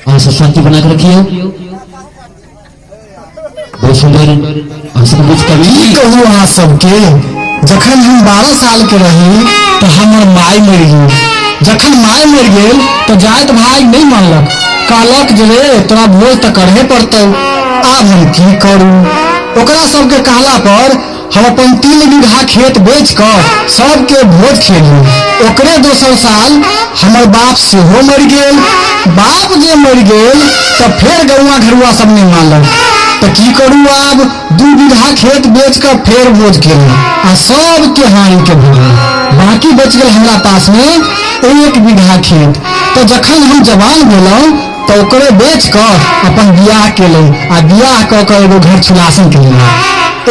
अहाँ सब शांति बना के रखिए। बहुत सुंदर अहाँ सबके बीच कवि। की कहू अहाँ सबके, जखन हम 12 साल के रही तो हमर माय मरि गेल। जखन माय मरि गेल तो जात भाई नहीं मानलक, कहलक जे रे तोरा भोज तो करहे पड़तौ। आब हम की करू? ओकरा सबके कहला पर हम अपन 3 बीघा खेत बेच कऽ सबके भोज खेली। ओकरे दोसर साल हमर बाप सेहो मरि गेल। बाप जे मरि गेल तऽ फेर गौआ घरुआ सब नहीं मानलक, तऽ की करू? आब 2 बीघा खेत बेच कऽ फेर भोज केलहुँ आ सबके हानि के भेल। बाकी बचि गेल हमरा पास में 1 बीघा खेत। तऽ जखन हम जवान भेलहुँ तऽ ओकरे बेच कऽ अपन बियाह केलहुँ आ बियाह कऽ कऽ एगो घर छुलासन केलहुँ।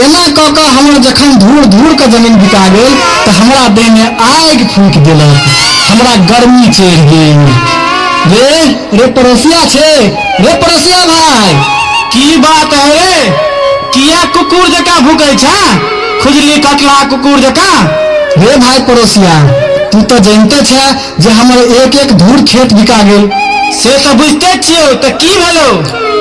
एना कऽ कऽ हमर जखन धूर धूर के जमीन बिका गेल तऽ हमरा देह में आगि फूकि देलक, हमरा गर्मी चढ़ि गेल। रे रे पड़ोसिया छे, रे पड़ोसिया भाई, की बात है रे? किया कुकुर जकाँ भूकै छा? खुजली कटला कुकुर जकाँ। रे भाई पड़ोसिया, तू तऽ जानते छे जे हमर एक एक धूर खेत बिका गेल। से तऽ बुझते छियौ, तऽ की भेलौ?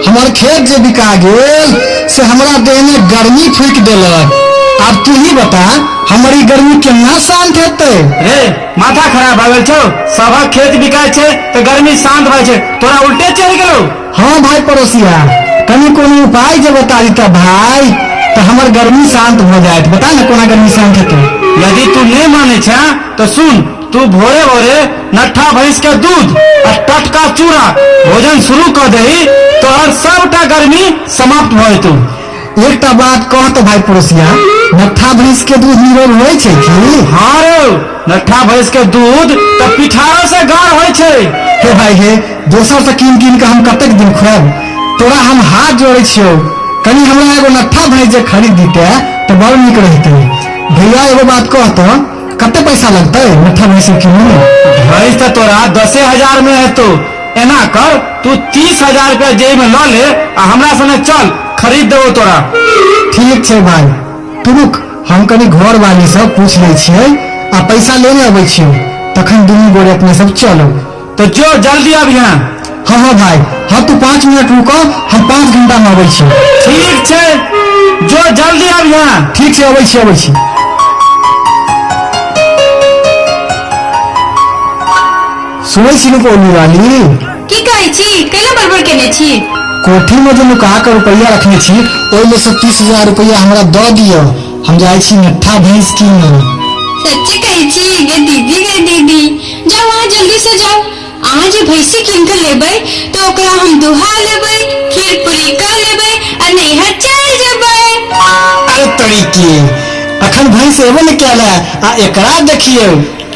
हमर खेत जे बिका गेल से हमरा देह में गर्मी फूकि देलक। आब तू ही बता, हमर ई गर्मी केना शांत हेतै? रे माथा खराब भऽ गेल छौ? सबक खेत बिकाय छै तऽ गर्मी शांत भऽ छै, तोरा उल्टे चढ़ि गेलौ। हाँ भाई पड़ोसिया, कनि कोनो उपाय जे बता दीता भाई तऽ हमर गर्मी शांत भऽ जायत। बता ने कोना गर्मी शांत हेतै? यदि तू नहीं माने छे तो सुन, तू भोरे भोरे नट्ठा भैंस के दूध आ टटका चूड़ा भोजन शुरू कऽ दही, तोहर सबटा गर्मी समाप्त भऽ जेतौ। एकटा बात कह तो भाई पड़ोसिया, नट्ठा भैंस के दूध निरोग होइ छै की? हाँ रे, नट्ठा भैंस के दूध तऽ पिठारो से गाढ़ होइ छै। हे भाई हे, दोसर से कीन कीन के हम कतेक दिन खुआब? तोरा हम हाथ जोड़ै छियौ, कनि हमरा एगो नट्ठा भैंस जे खरीद दीते तऽ बड़ नीक रहितै। भैया एगो बात कह तऽ, कते पैसा लगतै नट्ठा भैंस कीनू? भैंस तऽ तोरा 10,000 में हेतौ। एना कर, तू 30,000 रुपया जेब में लऽ ले आ हमरा संगे चल, खरीद देबो तोरा। ठीक छै भाई, तू रुक, हम कनि घर वाली से पूछ लै छियै आ पैसा लेने अबै छियौ, तखन दुनू गोरे अपने सब चलब। तो जो जल्दी अबिहें। हाँ हाँ भाई, हाँ तू 5 मिनट रुको, हम 5 घंटा में अबै छियौ। ठीक छै, जो जल्दी अबिहें। ठीक छै, अबै छी अबै छी। सुनै छी नुकौली वाली? की कहै छी? कैला बड़बड़ केने छी? कोठी में जे नुका के रुपया रखने छी ओहिमे से 30,000 रुपया हमरा दऽ दिअ, हम जाइ छी नट्ठा भैंस कीनऽ। सच्चे कहै छी गे दीदी, गे दीदी, जाओ अहाँ जल्दी से जाओ। अहाँ जे भैंसी कीन के लेबै तऽ ओकरा हम दुहा लेबै, खीर पूरी कऽ लेबै आ नैहर चलि जेबै। अरे तरीके, अखन भैंस एबो ने कैल है आ एकरा देखियौ,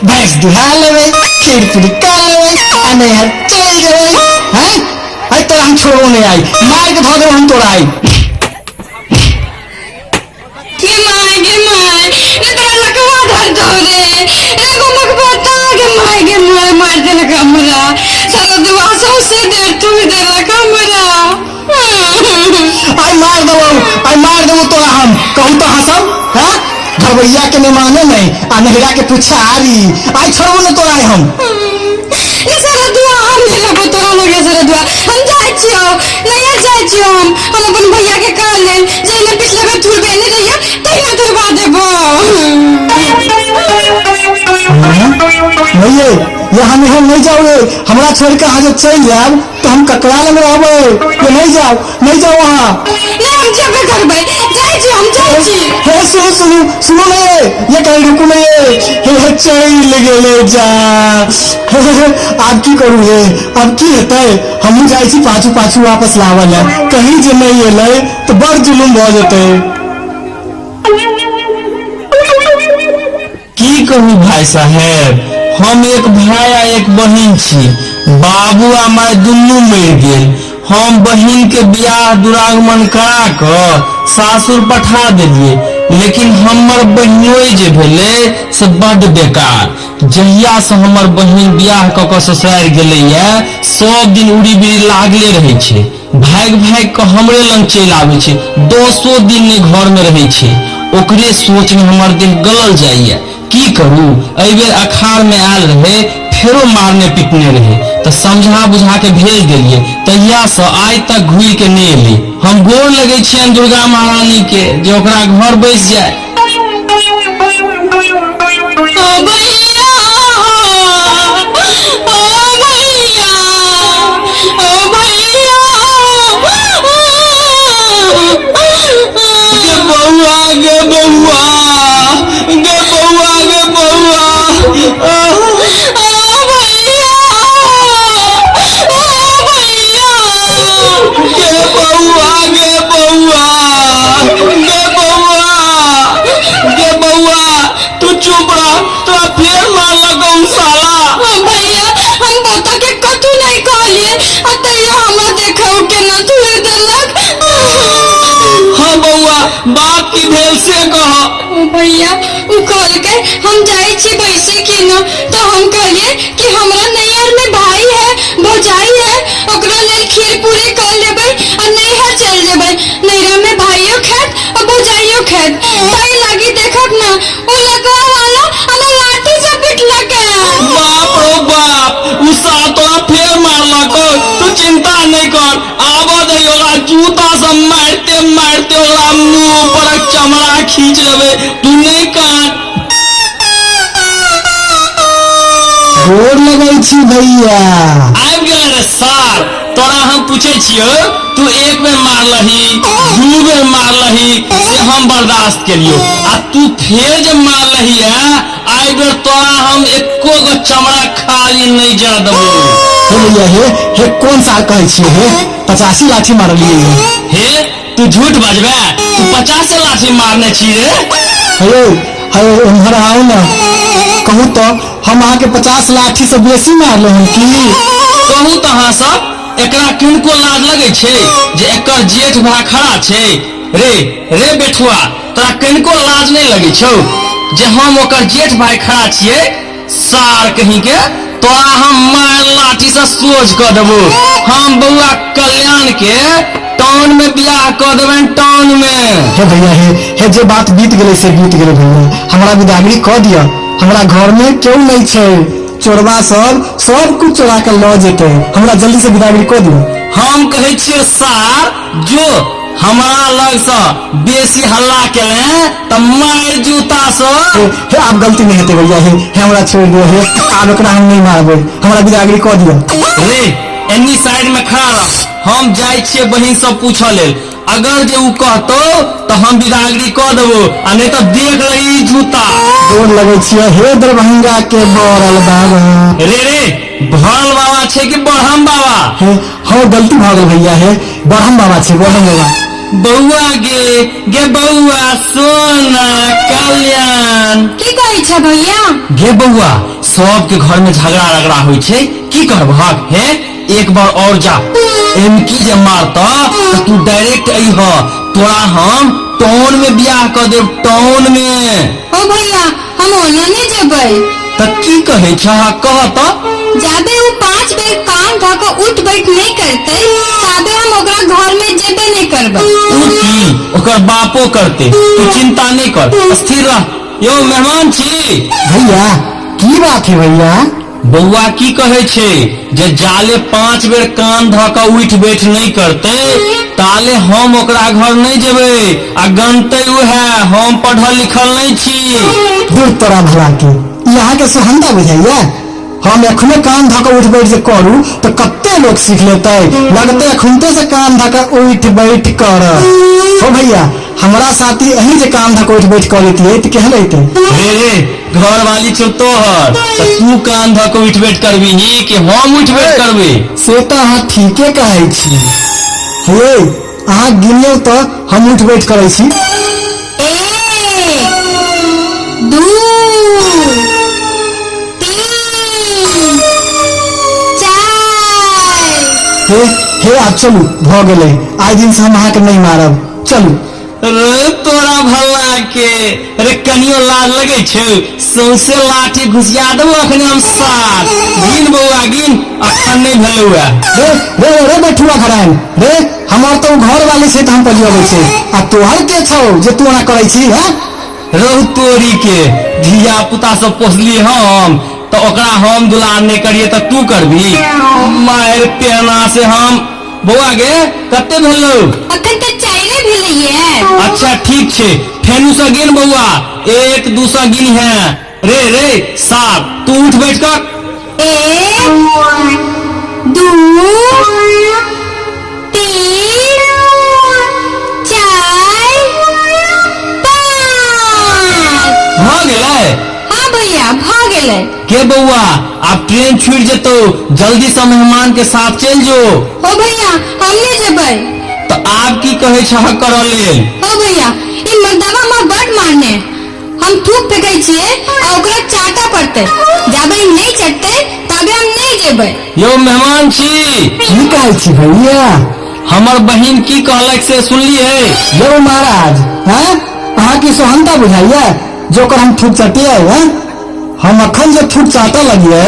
भैंस दुहा लेबै, खीर पूरी कऽ लेबै आ नैहर चलि जेबै। हैं अरे तोरा हम छोड़बो नहीं आई, मार के धऽ देबो हम तोरा आई। गे my गे my, रे तोरा लकवा धर दो रे, रे गुमक बता गे my गे my, मार देलक हमरा, सारा दुआ सौंसे देह तोड़ि देलक हमरा। आई मार देबो, आई मार देबो तोरा हम। कहू तो अहाँ सब, हैं घरवैया के नहीं माने नहीं आ नहिरा के पुछारी, आई छोड़बो न तोरा हम। ये सारा दुआ हम नहीं लेबो तोरा लगे, सारा दुआ हम जाइ छियौ, नैहर जाइ छियौ हम। हम अपन भैया के कह लेल जहिना पिछला बेर थुरबेने रहियो तहिना थुरबा देबो। नहीं ये, ये हम यहाँ नहीं जाओ रे, हमरा छोड़ के अहाँ जे चलि जायब तऽ हम ककरा लग रहबै? ये नहीं जाओ, नहीं जाओ अहाँ। नहीं हम जेबे करबै, जाइ छी हम, जाइ छी। हे सुनू सुनू सुनू नहीं ये, ये कहीं रुकू नहीं ये, हे हे चलि गेलै जा। हे, हे, हे, आब की करू हे, आब की हेतै? हमहूँ जाइ छी पाछू पाछू वापस लाबऽ लए, कहीं जे नहीं एलै तऽ बड़ जुलुम भऽ जेतै। की कहू भाई साहेब, हम एक भाई आ एक बहिन छी। बाबू आ माय दुनू मरि गेल। हम बहिन के बियाह दुरागमन करा कऽ सासुर पठा देलियै, लेकिन हमर बहिनोई जे भेलै से बड्ड बेकार। जहिया से हमर बहिन बियाह कऽ कऽ ससुरारि गेलैया, सब दिन उड़ी बिड़ी लागले रहै छै, भागि भागि कऽ हमरे लग चलि आबै छै, 10 दिन नहि घर में रहै छै। ओकरे सोच में हमर देह गलल जाइया। की करू, एहि बेर अखाड़ में आयल रहे, फेरो मारने पीटने रहे तऽ समझा बुझा के भेज देलियै। तहिया से आइ तक घुरि के नहि एलै। हम गोर लगै छियनि दुर्गा महारानी के जे ओकरा घर बैस जाय। ओ भैया, ओ भैया, ओ भैया। गे बौआ, गे बौआ, गे बौआ, गे बौआ। ओ भैया, ओ भैया। गे बौआ, गे बौआ, गे बौआ, गे बौआ, तू चुप रह, तोरा फेर मारलक उ साला। ओ भैया, हम पोता के कतू नहीं कहलिए आ तैयो हमरा देखौ के न छुए देलक। हाँ बौआ, बात की भेल से कह। ओ भैया, उ कहलकै हम जाइ छी भैंसी कीनऽ, तो हम कहलिए कि हमरा नैहर में भाई है, भौजाई है, ओकरा लेल खीर पूरी कर लेबै आ नैहर चल जेबै। नैहरा में भाइयो खायत आ भौजाइयो खायत। ताहि लागी देखब ना, उ लकवा वाला हमरा लाठी से पिटलक है। बाप रो बाप, उ साला तोरा फेर मारलक। तू चिंता नहीं कर, आब दे ओकरा जूता से मारते मारते ओकरा मुंह पर चमड़ा खींच लेबै। तू नहीं कान। गोर लगै छी भैया। आबि गेल रे सार। तोरा हम पूछै छियौ, तू एक बेर मारलही, दू बेर मारलही से हम बर्दाश्त केलियौ, आ तू फेर जे मारलही है, आइ बेर तोरा हम एको गो चमड़ा खाली नहीं जा देबो। हे भैया, हे हे कोन साल कहै छियै? हे 85 लाठी मारलियै हे। हे तू झूठ बजबे? तू 50 लाठी मारने छी रे? हे हे उम्हर आउ ने, कहू तऽ हम अहाँके 50 लाठी से बेसी मारलहुँ हन की? कहू तऽ अहाँ सब, एकरा किनको लाज लगै छै जे एकर जेठ भाय खड़ा छै? रे रे बेठुआ, तोरा किनको लाज नहि लगै छौ जे हम ओकर जेठ भाय खड़ा छियै? सार कहीं के, तोरा हम मार लाठी से सोझ कऽ देबो। हम बौआ कल्याण के टाउन में बियाह कऽ देबनि, टाउन में। हे भैया, हे हे जे बात बीत गेलै से बीत गेलै भैया, हमरा बिदागरी कऽ दिअ। हमरा घर में केओ नहीं छै, चोरबा सब सब कुछ चोरा के लऽ जेतै। हमरा जल्दी से बिदागरी कऽ दिअ। हम कहै छियै सार, जो हमरा लग से बेसी हल्ला केले तऽ मार जूता से। हे हे आब गलती नहीं हेतै भैया, हे हे हमरा छोड़ि दिअ, हे आब एकरा हम नहीं मारबै, हमरा बिदागरी कऽ दिअ। रे एन्नी साइड में खड़ा रह, हम जाइ छियै बहिन से पूछऽ लेल। अगर जे उ कहतौ तऽ हम बिदागरी कऽ देबो, आ नहीं तऽ देख लही ई जूता। गोर लगै छियै हे दरभंगा के बड़ल बाबा। रे रे, भरल बाबा छै कि बढ़म बाबा? हे हँ गलती भऽ गेल भैया, हे बढ़म बाबा छै, बढ़म बाबा। बौआ गे, गे बौआ सोना कल्याण। की कहै छ भैया? गे बौआ, सबके घर में झगड़ा रगड़ा होइ छै, की करबहक? हे एक बार और जा, एमकी जे मारतऽ तऽ तू डायरेक्ट अइह, तोरा हम टाउन में बियाह कऽ देब, टाउन में। ओ भैया, हम ओना नहीं जेबै। तऽ की कहै छह, कह तऽ। जाबे उ 5 बेर कान धऽ कऽ उठ बैठ नहीं करतै ताबे हम ओकरा घर में जेबे नहीं करबै। उ की, ओकर बापो करते, तू चिंता नहीं कर, स्थिर रह। यौ मेहमान छी। भैया की बात है भैया? बौआ की कहै छै जे जाले 5 बेर कान धऽ कऽ उठि बैठ नहि करतै ताले हम ओकरा घर नहि जेबै, आ गनतै उएह, हम पढ़ल लिखल नहि छी। दूर तोरा भला के, ई अहाँके सुहंदा बुझाइया? हम एखने कान धऽ कऽ उठ बैठ जे करू तऽ कते लोक सीख लेतै, लगतै एखनते से कान धऽ कऽ उठ बैठ कर। हो भैया, हमरा साथी अहीं जे कान धऽ कऽ उठ बैठ कऽ लेतियै तऽ केहन रहितै? रे रे, घर वाली छौ तोहर, तऽ तू कान धऽ कऽ उठ बैठ करबीही कि हम उठ बैठ करबै? से तऽ अहाँ ठीके कहै छी। हे अहाँ गिनियौ तऽ हम उठ बैठ करै छी। 1 2 3 4। हे हे आब चलू, भऽ गेलै, आइ दिन से हम अहाँके नहीं मारब, चलू। रे तोरा भला के, रे कनियो लाज लगै छौ? सौंसे लाठी घुसिया देबो अखने हम सार। गिन बौआ गिन, अखन नहि भेलौ है। रे रे रे बेठुआ खरान रे, हमर तऽ उ घर वाली छै तऽ हम पजियबै छै, आ तोहर के छौ जे तू ओना करै छी? हैं रहु तोरी के, धिया पुता सब पोसली हम तऽ तऽ ओकरा हम दुलार नहि करियै तऽ तू करबी? मारि पेना से हम। बौआ गे, कते भेलौ? अखन तऽ 4 भेलैये। अच्छा ठीक छै, फेनु से गिन बौआ, 1 2 से गिन है। रे रे सार, तू उठ बैठ कर। 1 2 3 4 5। भऽ गेलै? हाँ भैया, भऽ गेलै। के बौआ, आब ट्रेन छूट जेतौ, जल्दी से मेहमान के साथ चलि जो। हो भैया, हम नहीं जेबै। तऽ आब की कहै छह करऽ लेल? हो भैया, ई मर्दवा माँ बड मारने, हम थूक फेकै छियै आ ओकरा चाटा पड़तै, जाबे ई नहीं चटतै ताबे हम नहीं जेबै। यौ मेहमान छी। की कहै छी भैया? हमर बहिन की कहलक से सुनलियै? यौ महाराज, हैं अहाँके सोहनता बुझाइया जो ओकर हम थूक चटियै? हैं हम अखन जे थूक चाटऽ लगियै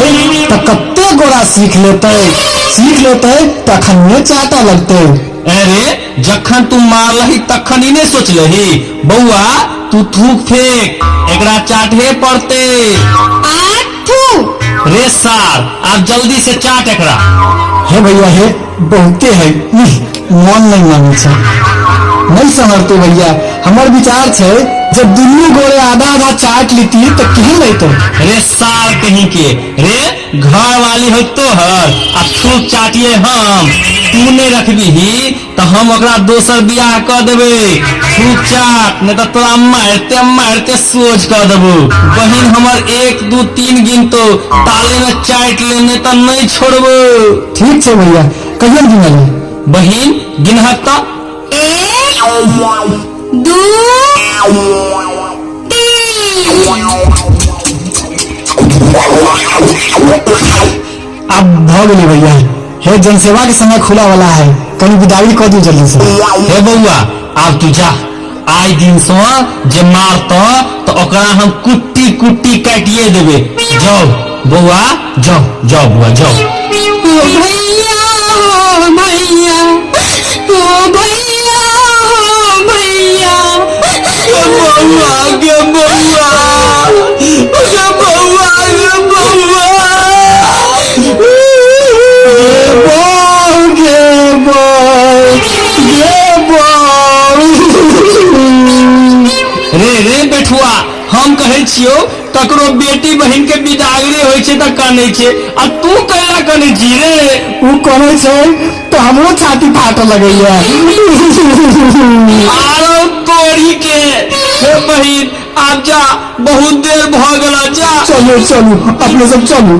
तऽ कते गोरा सीख लेतै, सीख लेतै तखनिये चाटऽ लगतै। अरे जखन तू मारलही तखन ई नहि सोचलही? बौआ तू थूक फेंक, एकरा चाटहे पड़तै। आ थू। रे सार, आब जल्दी से चाट एकरा। हे भैया हे, बहुते है, इह, मन नहीं मानै छै, नहीं समझते भैया। हमर विचार छै जब दुनू गोरे आधा आधा चाट लीती तऽ केहन रहितै? रे सार कहीं के, रे घर वाली हो तोहर आ थूक चाटिए हम, तू नहीं रखबीही तऽ हम ओकरा दोसर बियाह कऽ देबै। थूक चाट, नहीं तऽ तोरा मारिते मारिते सोझ कऽ देबो। बहिन हमर 1 2 3 गिनतो, ताले में चाटि ले, नहीं तऽ नहीं छोड़बो। ठीक छै भैया, कहियो गिनल? बहिन गिनहक तऽ। 1 2 3। अब भऽ गेलै भैया। हे जनसेवा के समय खुला वाला है, कनी विदाई कऽ दियौ जल्दी से। हे बौआ, आब तू जा, आइ दिन से जे मारतऽ तऽ ओकरा हम कुट्टी कुट्टी काटिए देबै। जाओ बौआ, जाओ जाओ बौआ जाओ। ओ भैया, ओ भैया, ओ भैया, ओ भैया। गे बौआ, गे बौआ, गे बौआ, गे बौआ। गे बौ, गे बौ, गे बौ। रे रे बेठुआ, हम कहै छियौ ककरो बेटी बहिन के बिदागरी होइ छै तऽ कनै छै, आ तू कैला कनै छी रे? उ कनै छै तऽ हमरो छाती फाटऽ लगैया। आरो तोरी के। हे बहिन, आब जा, बहुत देर भऽ गेल, जा। चलू चलू, अपने सब चलू।